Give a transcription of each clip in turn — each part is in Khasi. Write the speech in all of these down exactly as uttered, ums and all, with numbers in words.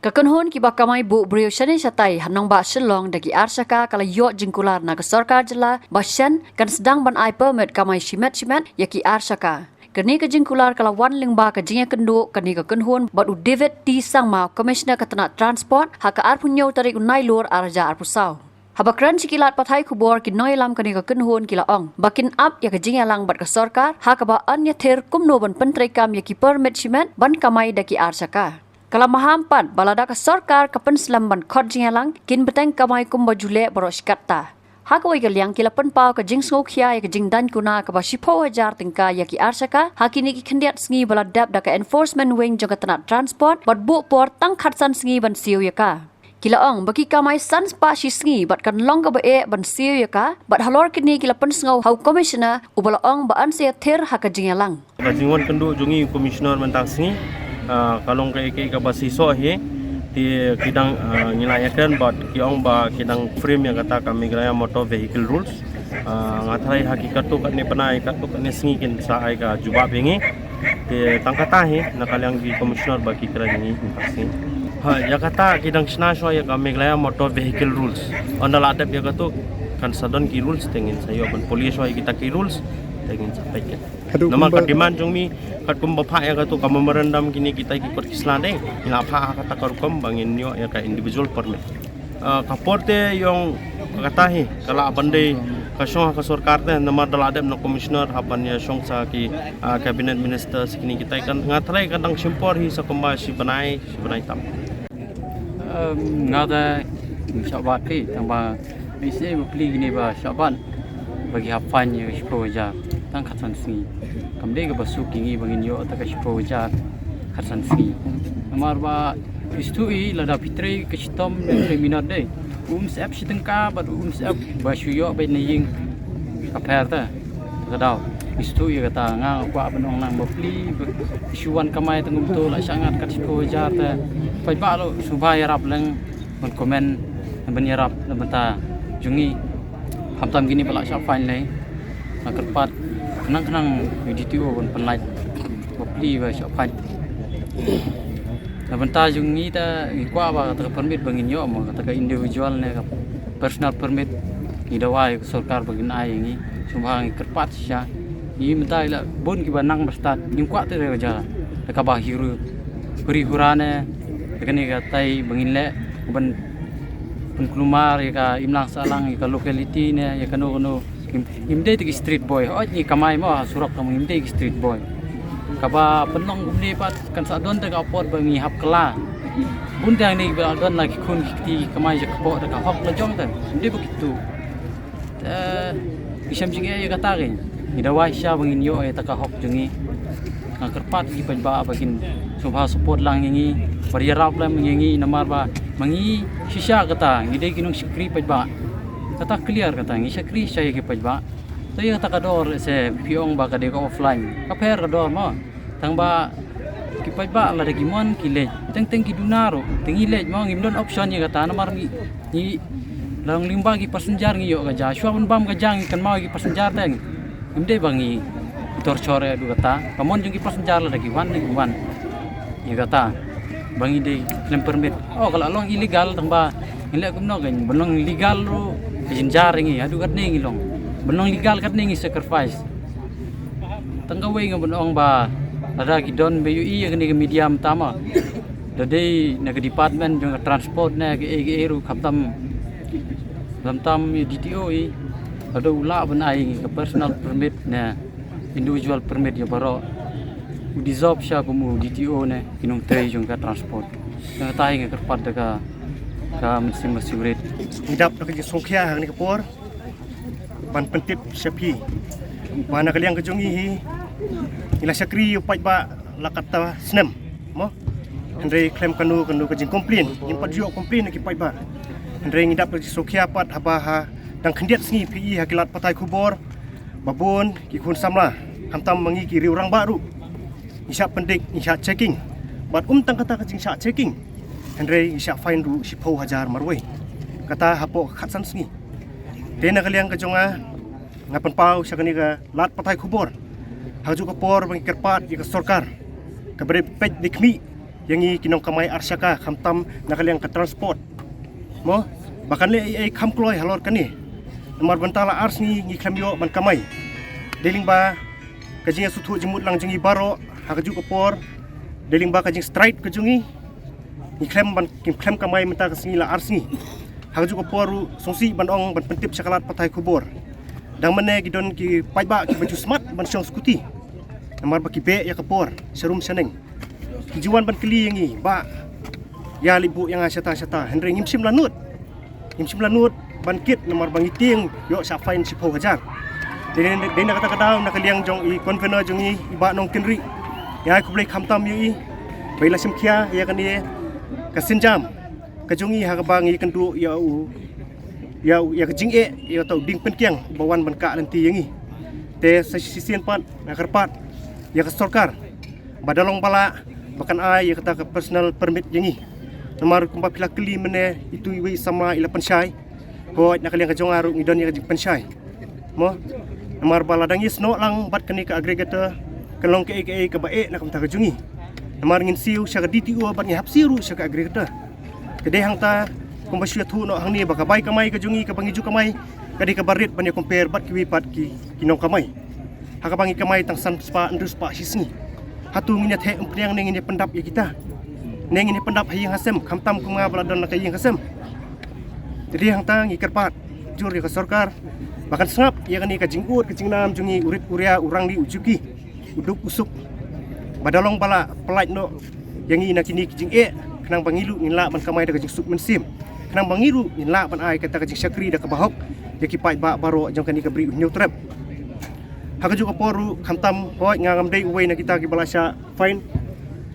Ka kynhun kiba kamai buh briew shane shatai ha nongbah Shillong da ki ar shaka ka la ïoh jingkular na ka sorkar jylla ba shen kan sdang ban ai permit kamai shimet shimet ïa ki ar shaka. Kane ka jingkular ka la wan lyngba ka jingïakynduh kane ka kynhun bad u David T Sangma, Commissioner ka tnat Transport, ha ka arphew hynñiew tarik u Nailur ar hajar arphew saw. Haba kren sha ki lad pathai khubor, ki nongïalam kane ka kynhun ki la ong ba kin ap ïa ka jingïalang bad ka sorkar ha kaba yn ïathir kumno ban pyntreikam ïa ki permit shimet ban kamai da ki ar shaka. Ka la maham pat ba lada ka sorkar ka pynslem ban khot jingïalang, kin bteng kamai kumba ju leh baroh shi katta. Ha kawei ka liang, ki la pynpaw ka jingsngewkhia ïa ka jingdaiñ kuna kaba shiphew hajar tyngka ïa ki ar shaka ha kine ki khyndiat sngi ba la dep da ka enforcement wing jong ka tnat Transport bad buh por tang khatsan sngi ban siew ïa ka. Ki la ong ba ki kamai san spah shi sngi bad kan long kaba eh ban siew ïa ka, bad halor kine ki la pynsngew ha u Commissioner uba la ong ba yn sa ïathir ha ka jingïalang. Ka jingwan kynduh jong ngi u Commissioner mynta ka sngi, ah, ka long kaei kaei kaba shisha hi. Te ki dang, ah, ngi la ïakren bad ki ong ba ki dang frame ïa kata ka Meghalaya Motor Vehicle Rules. Ah, nga tharai ha ki katto katne bnai, katto katne sngi kin sa ai ka jubab ïa ngi. Te tang kata hi na ka liang ki Commissioner ba ki kren ïa ngi mynta ka sngi. Ha, ïa kata ki dang shna shuwa ïa ka Meghalaya Motor Vehicle Rules. Ynda la dep ïa kato kan sa don ki rules, te ngin sa ïoh ban pule shuwa ïa kita ki rules, te ngin sa peit. Haduh namar kumba ka demand jong mi, katkum ba phah ïa kato ka memorandum kine kita ki kot ki sla dei, ngi la phah ha kata ka rukom ba ngin ïoh ïa ka individual permit. Ah, ka por te ïong kata hi ka la ban dei ka shong ha ka sorkar te, namar da la dep na Commissioner hap ban ïa shong sa ki, ah, Cabinet Minister sa kine kita. Kan nga tharai ka dang shim por hi sa kumba shi bnai, shi bnai tam. Em, nga da shah wad ki tang ba Ngi sngewbha plie kine ba shah ban ba ki hap fine ïa ka shiphew hajar tang khatsan sngi. Kam dei kaba suk ïa ngi ba ngin ïoh ta ka shiphew hajar khatsan sngi. Namar ba phi sngewthuh ïa lada phi trei ka shitom ne trei minot dei, um sep shi tyngka bad um sep ba shu ïoh beit na ïing ka pher ta. Ka daw phi sngewthuh ïa kata, nga kwah ban ong lang ba plie ba shu wan kamai tang kumto la shah ngat kat shiphew hajar ta. Paidbah lo sngewbha ïarap lang ban comment, ban ïarap na bynta jong ngi. Khamtam kine ba la shah fine lei, nga kyrpad khnang khnang ïa u D T O ban pynlait ba plie ba shah fine. Na bynta jong ngi ta ngi kwah ba kata ka permit ba ngin ïoh mo, kata ka individual ne ka personal permit, ngi dawa ïa ka sorkar ba kin ai ïa ngi. Sngewbha ngi kyrpad shisha. Ngi mynta la bun kiba nang ba stad, ngim kwah te re ka jaka da kaba hi ruh. Huri hura ne ïa kane katai ba ngin leh ban pynkulmar ïa ka imlang sahlang, ïa ka locality ne ïa kano kano. Ngim, ngim dei te ki street boy. Hooid ngi kamai mo ha surok, tang ngim dei ki street boy. Kaba pynlong kumne pat kan sa don te ka por ba ngi hap kylla. Bun te hangne ba don la ki khun ki kti kamai ja kpoh te ka hok la jong te. Ngim dei ba kitu. Te ngi shem jingeh ïa kata, ngi dawa shisha ba ngin ïoh ïa ta ka hok jong ngi. Nga kyrpad ki paidbah ba kin sngewbha support lang ïa ngi, ba ïarap lang ïa ngi, namar ba ma ngi shisha kata ngi dei ki nongshakri paidbah. Kata clear, kata ngi shakri shisha ïa ki paidbah. Te ïa kata ka dor, se phi ong ba ka dei ka offline, ka pher ka dor mo. Tang ba ki paidbah lada ki mon ki leit, teng teng ki duna ruh te ngi leit mo, ngim don option ïa kata, namar ngi, ngi la long lyngba ki passenger ngi ïoh ka ja. Shuwa ban bam ka ja ngi kynmaw ïa ki passenger te, ngim dei ba ngi torture ïa haduh kata. Ka mon jong ki passenger lada ki wan te ki wan. Ïa kata ba ngi dei khlem permit, oh ka la long illegal, tang ba ngi leh kumno, kan ban long legal ruh ka jynjar ïa ngi. Haduh katne ngi long, ban long legal katne ngi sacrifice. Tang kawei nga ban ong ba lada ki don ba ïohi ïa kane ka media mynta ma, da dei na ka department jong ka transport ne kaei kaei ruh, khamtam, khamtam ïa D T O hi, lada u lah ban ai ïa ngi ka personal permit ne individual permit ïa baroh, u deserve shisha kum u D T O ne ki nongtrei jong ka transport. Nga tai nga kyrpad da ka, ka mynsiem ba sngewrit. Ngi dap da ka jingsngewkhia ha kane ka por ban pyntip sha phi ba na ka liang ka jong ngi hi, ngi la shakri ïa u paidbah la katta snem mo. Hynrei khlem kano kano ka jingcomplain, ngim pat ju ïoh complain na ki paidbah. Hynrei ngi dap ka jingsngewkhia pat haba ha dang khyndiat sngi phi i ha ki lad pathai khubor ba bun ki khun samla, khamtam ma ngi ki riew rangbah ruh, ngi shah pyndik, ngi shah checking. Bad um tang kata ka jingshah checking, hynrei ngi shah fine ruh shiphew hajar marwei, kata hapoh khatsan sngi. Te na ka liang ka jong nga, nga pynpaw sha kane ka lad pathai khubor ha kajuh ka por ba ngi kyrpad ïa ka sorkar kaba dei peit dei khmih ïa ngi ki nongkamai arshaka, khamtam na ka liang ka transport. Mo, ba kan leh ei ei kham kloi halor kane. Namar ban ta la ar sngi ngi khlem ïoh ban kamai. Dei lyngba ka jingïasngewthuh jingmut lang jong ngi baroh ha kajuh ka por. Dei lyngba ka jingstrike ka jong ngi, ngi khlem ban, ngi khlem kamai mynta ka sngi la ar sngi. Ha kajuh ka por ruh sngewsih ban ong ban pyntip sha ka lad pathai khubor. Dang mynne ki don ki paidbah kiba ju smat ban shong skuti. Namar ba ki beh ïa ka por sharum shaneng. Ki ju wan ban kylli ïa ngi ba ïa leit buh ïa nga shata shata, hynrei ngim shym la nud. Ngim shym la nud ban kit namar ba ngi tieng ïoh shah fine shiphew hajar. Dei na, dei na kata ka daw na ka liang jong i convener jong ngi, i Bah Nongkynrih, ngi ai khublei khamtam ïa i ba i la shim khia ïa kane ka sienjam ka jong ngi ha kaba ngi ïakynduh ïa u, ïa u, ïa ka jingeh ïa uta u dieng pynkiang uba wan ban kah lynti ïa ngi. Te sa shisien pat nga kyrpad ïa ka sorkar ba da long ba lah ba kan ai ïa kata ka personal permit ïa ngi. Namar kumba phi la kylli mynne, itu iwei i samla i la pynshai. Hooid, na ka liang ka jong nga ruh ngi don ïa ka jingpynshai. Mo, namar ba la dang ïasnoh lang bad kane ka aggregator, ka long kaei kaei kaba eh na ka bynta ka jong ngi. Namar ngin siew sha ka D T O bad ngi hap siew ruh sha ka aggregator. Ka dei hangta kumba shu ïathuh noh hangne ba ka bai kamai ka jong ngi kaba ngi ju kamai ka dei kaba rit ban ïa compare bad kiwei pat ki, ki nongkamai. Ha kaba ngi kamai tang san spah hynriew spah shi sngi. Hato ngin ïa theh umphniang ne ngin ïa pyndap ïa kita? Ne ngin ïa pyndap ha ïing ha sem, khamtam kum nga ba la don la ka ïing ha sem? Te dei hangta ngi kyrpad jur ïa ka sorkar ba kan sngap ïa kane ka jingud ka jingnam jong ngi, u rit u ria, u rangli u juki, u duk u suk. Ba da long ba lah pyllait noh ïa ngi na kine ki jingeh, khnang ba ngi ruh ngin lah ban kamai da ka jingsuk mynsiem, khnang ba ngi ruh ngin lah ban ai kata ka jingshakri da kaba hok ïa ki paidbah baroh jong kane ka Ri U Hynñiewtrep. Ha kajuh ka por ruh khamtam, hooid, nga ngam dei uwei na kita kiba la shah fine,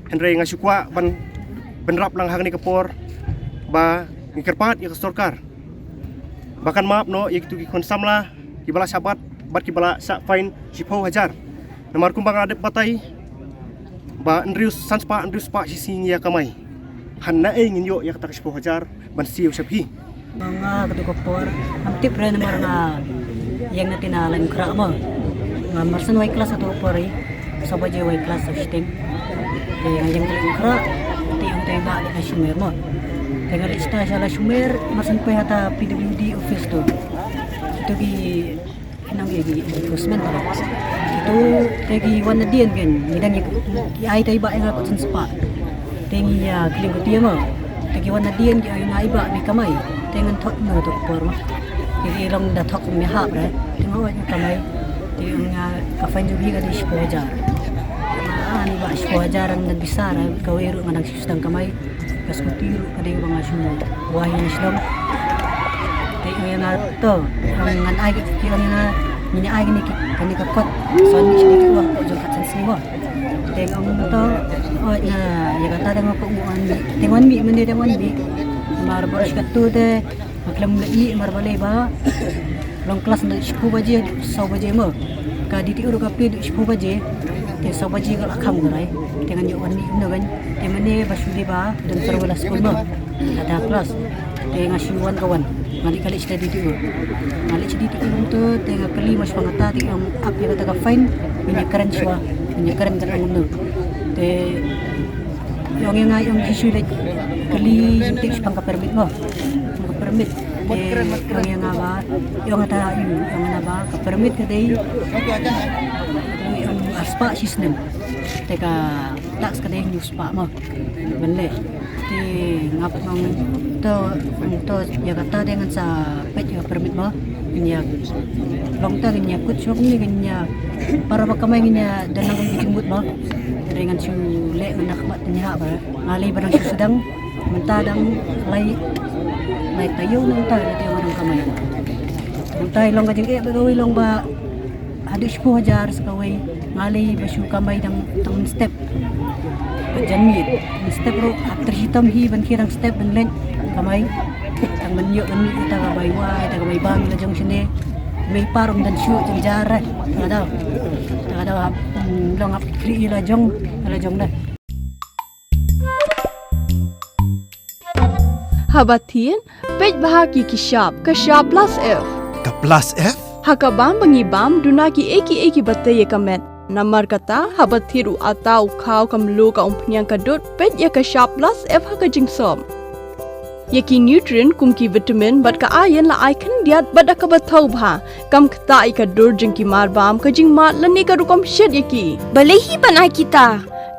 hynrei nga shu kwah ban bynrap lang ha kane ka por ba ngi kyrpad ïa ka sorkar ba kan map noh ïa kitu ki khun samla kiba la shah bat bad kiba la shah fine shiphew hajar. Namar kumba nga la dep batai ba hynriew, san spah hynriew spah shi sngi ngi ïa kamai. Hana ei ngin ïoh ïa kata ka shiphew hajar ban siew sha phi? Nga kato ka por ngam tip re namar nga ïeng na te na Laitumkhrah mo. Nga marsan wai klas kato ka por, eh, saw baje wai klas sa shiteng. Te nga ïeng na Laitumkhrah, te ong te ba ka Lashomer mo. Te nga leit sha Lashomer, marsan poi hata P W D office to. Kito ki nang ïa ki enforcement ba. Kito te ki wan nadien ken, ngi dang ïa ki ai tai ba ïa nga kut san spah. Te ngi ïa kling kut ïa mo. Te ki wan nadien ki ai nga i ba bi kamai. Te ngan thok no to por mo. Te ki long da thok me hap re. Te mo wan kamai. Te nga ka fine ju bi ka dei shiphew hajar. Ani ba shiphew hajar ang dan bisa re. Kawei ruh nga dang shu sdang kamai. Ka skuti ruh ka dei ba nga shu wai na shlong. Te ong ïa nga to, ong ngan ai ki, ong ïa nga, ngin ai kane ki, kane ka kot. Sa ni sini ki wah ko jong ka san sngi mo. Te ong to, oh ïa, ïa kata te nga ko wan mih. Te wan mih, mynne te wan mih. Mar ba shi katu te nga khlem leh ïa mar balei ba long klas na shiphew baje, saw baje mo. Ka D T O ruh ka plie shiphew baje. Te saw baje ka la kham ka rai. Te ngan ïoh wan mih kumno kan. Te mynne ba shu dei ba don farewell school mo. Ka da klas. Te nga shu wan ka wan. Nga leit ka leit sha D T O. Nga leit sha D T O to te nga kylli ma shu ngata te ong ap ïa kata ka fine. Ngin ïa kren shuwa. Ngin ïa kren kata kumno. Te ong ïa nga ong ki shu leit kylli te shu pang ka permit mo. Pang ka permit. Te ong ïa nga ba, ong ata ïa nga ba ka permit ka dei, ong ar spah shi snem. Te ka tax ka dei hynñiew spah mo. Ban leh. Te nga pat ong to, ong to ïa kata te ngan sa peit ïa ka permit mo. Ngin ïa long ta ngin ïa kut shuwa kumne ngin ïa para ba kamai ngin ïa don nang ka jingmut mo. Te ngan shu leh ngan da khmat te ïa ba nga lei ba dang shu sdang. Mynta dang lai, lai taïew na mynta na te nga dang kamai. Mynta i long ka jingeh ba kawei long ba haduh shiphew hajar sa kawei. Nga lei ba shu kamai dang tang mynstep. Ka janmiet mynstep ruh hap trei shitom hi ban khie dang step ban leit kamai. Tang ban ïoh ban mih ïa ta ka bai wai, ïa ta ka bai bam la jong shane. Mei par um dang shuh jynjar eh. Ta ka daw. Ta ka daw hap, mm, long hap khlieh ïa la jong, ïa la jong deh. Haba thied, peit bha ki ki shap, ka shap plus F. Ka plus F? Ha ka bam ba ngi bam, duna kiei kiei kiba tei ïa ka met. Namar kata, haba thied u atta, u khaw, ka mluh, ka umphniang, ka dud, peit ïa ka shap plus F ha ka jingsop. Ïa ki nutrient kum ki vitamin bad ka iron la ai khyndiat bad da kaba thaw bha. Kam ktah ïa ka dur jong ki marbam, ka jingmad lane ka rukom shet ïa ki. Balei hi ban ai kita?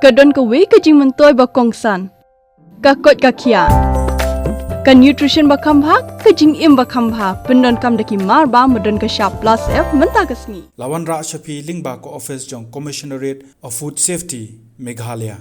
Ka don kawei ka jingmyntoi ba kongsan. Ka koit ka khiah. Ka nutrition ba kham bha, ka jingim ba kham bha. Pyndonkam da ki marbam ba don ka shap plus F mynta ka sngi. La wanrah sha phi lyngba ka office jong Commissionerate of Food Safety, Meghalaya.